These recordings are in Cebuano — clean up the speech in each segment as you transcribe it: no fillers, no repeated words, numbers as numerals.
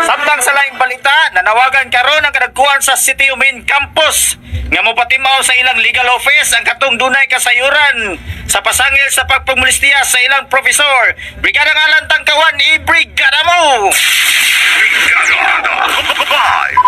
Samtang sa laing balita, nanawagan karon ang kadagkuan sa CTU Main Campus nga mopatimaw sa ilang legal office ang katong dunay kasayuran sa pasangil sa pagpumulistiya sa ilang profesor. Brigada Alan Tangkawan, i-brigada mo! Live.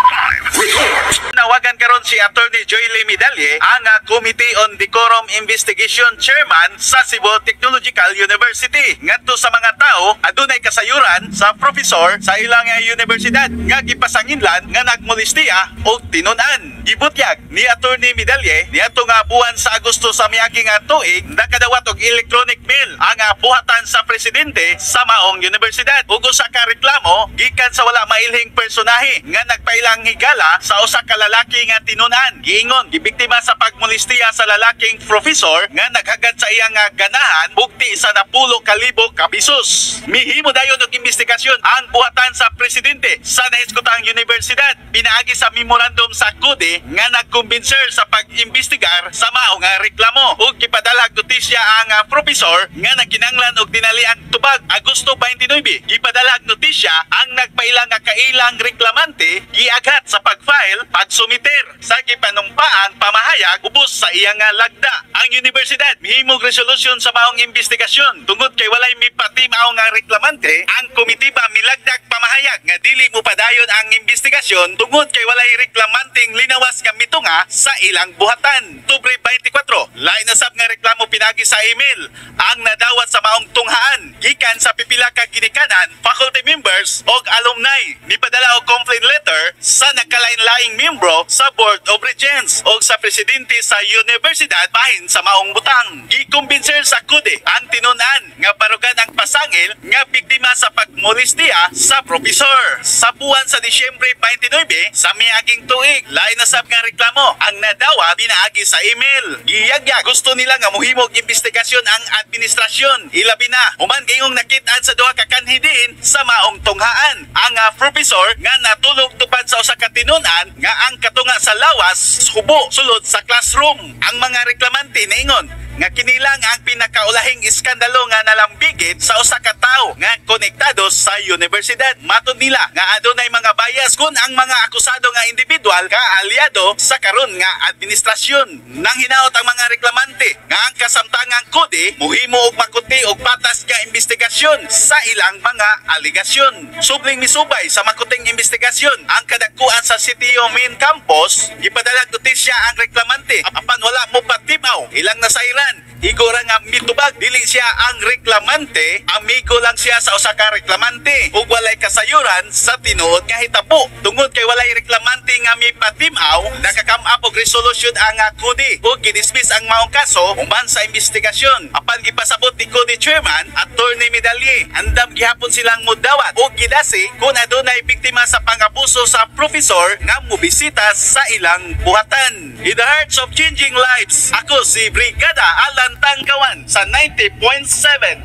Report. Nawagan karon si Attorney Joyly Medalle, ang Committee on Decorum Investigation Chairman sa Cebu Technological University, ngadto sa mga tao adunay kasayuran sa profesor sa ilang universidad nga gipasanginlan nga nagmolestiya og tinun-an. Gibutyag ni Attorney Medalle, niadto nga buwan sa Agosto sa miagi nga tuig, nakadawat og electronic mail ang buhatan sa presidente sa maong universidad ug usa ka reklamo gikan sa wala mailhing personahe nga nagpailang higala sa usa ka lalaki nga tinun-an. Giingon gibiktima sa pagmolestiya sa lalaking profesor nga naghagad sa iyang ganahan bugti sa 10,000 ka pesos. Mihimo dayon og investigasyon ang buhatan sa presidente sa nahiskutang universidad pinaagi sa memorandum sa CODE nga nagkumbinser sa pag-imbestigar sa mao nga reklamo, ug gipadala og notisya ang profesor nga nagkinanglan og dinali ang tubag. Agosto 29, gipadala og notisya ang nagpailang nga kailang reklamante, giaghat sa pag-file, pagsumiter sa gipanumpaang pamahayag ubos sa iyang nga lagda. Ang universidad mihimog resolusyon sa maong investigasyon. Tungod kay walay mipatimaw nga reklamante, ang komitiba milagdag pamahayag nga dili mopadayon ang investigasyon tungod kay walay reklamanteng linawas nga mitunga sa ilang buhatan. Oktubre 24, lain na sab nga reklamo pinagi sa email ang nadawat sa maong tunghaan gikan sa pipila ka ginikanan, faculty members og alumni. Nipadala og complaint letter sa nagkalain-laing membro sa Board of Regents og sa presidente sa universidad bahin sa maong butang. Gikumbinser sa CODE ang tinun-an nga barugan ang pasangil nga biktima sa pagmolestiya sa profesor. Sa buwan sa Disyembre 29 sa miaging tuig, lain na sab nga reklamo ang nadawa pinaagi sa email. Giyagyag gusto nila nga mohimog investigasyon ang administrasyon. Ilabi na human gayong nakit-an sa duha ka kanhi diin sa maong tunghaan ang profesor nga natulog tupad sa usa ka tinun-an nga ang katunga sa lawas hubo sulod sa classroom. Ang mga reklamante niingon nga kinilang ang pinakaulahing iskandalo nga nalambigit sa usa ka tawo nga konektado sa universidad. Matod nila nga adunay mga bias kung ang mga akusado nga individual kaalyado sa karon nga administrasyon. Nang hinaot ang mga reklamante nga ang kasamtangang CODE muhimo og makuti og patas nga investigasyon sa ilang mga alegasyon. Subling misubay sa makuting investigasyon ang kadagkuan sa CTU Main Campus, gipadala notisya ang reklamante apan wala mo patimaw. Ilang nasayran, igo ra nga mitubag dili siya ang reklamante, amigo lang siya sa usa ka reklamante ug walay kasayuran sa tinuod nga hitabo. Tungod kay walay reklamante nga mipatimaw, nakakam up og resolution ang CODE ug gidismiss ang maong kaso human sa investigasyon. Apan gipasabot ni CODE Chairman Attorney Medalle, andam gihapon silang mudawat ug gidasi kung adunay biktima sa pangabuso sa profesor nga mobisita sa ilang buhatan. In the hearts of changing lives, ako si Brigada Alan Tangkawan sa 90.7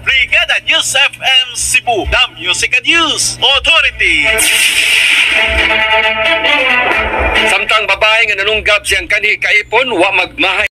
Brigada News FM Cebu, the Music and News Authority. Samtang babae nga nanunggab siyang kanhi kaipon wa magmahay.